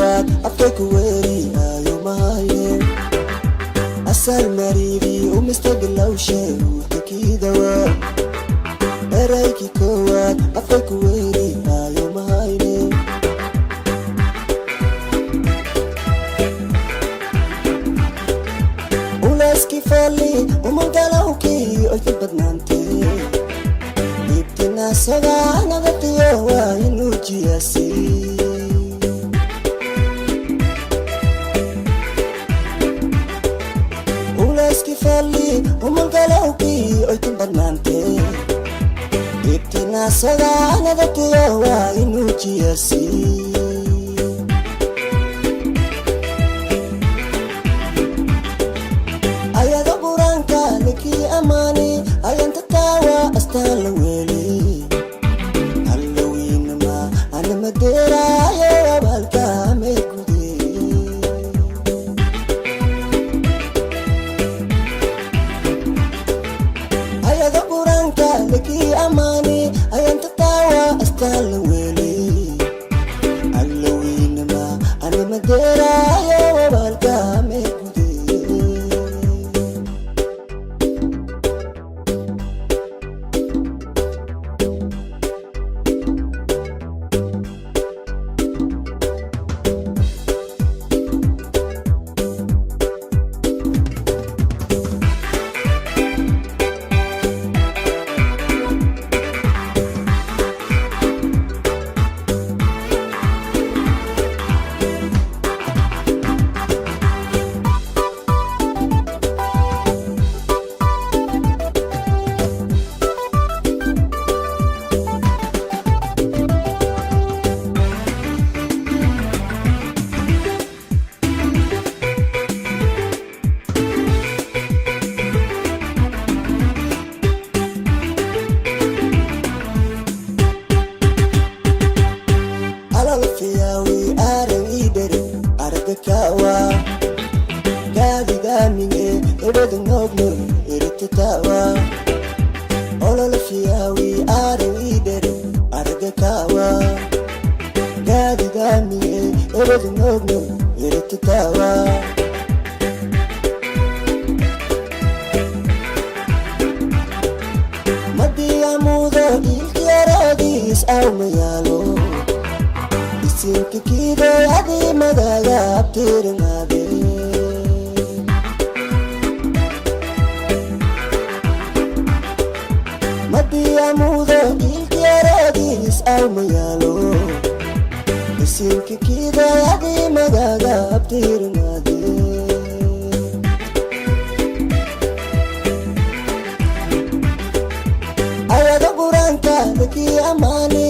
Koowaad afkay ku weeriyaayo mahaye asal mariidi umistagalawshe ruuxda kiidawa. Eraykii koowaad afkay ku weeriyaayo mahayne. Ulayski falli umangalawkii oyta badnaante ibtinasoga nabatiyo waa inujiyasi. Ulayski falli umangalawkii oyta badnaante ibtinasoga nabatiyo waa inujiyasi. Ayado qur-aanka lakii ammaani ayanta taawa astaan la weeli hallawiinama anamadeeraayo abaalka mee gude. Ayado qur-aanka lakii ammaani ayanta taawa astaan la weeli hallawiinama anamadeeraayo abaalka mee gude. Alalfiyaawi aran idhere aragakawa gaadidaamige ebada noogno eritatawa. Ololfiyaawi aran idhere aragakawa gaadidaamige ebada noogno eritatawa. Madiyamudo ilkiyaradiis awmayaalo isinkikiiday adii magaga abtiringaade. Madiyamudo ilkiyaradiis awmayaalo isinkikiiday adii magaga abtiringaade. Ayado qur-aanka lakii ammaani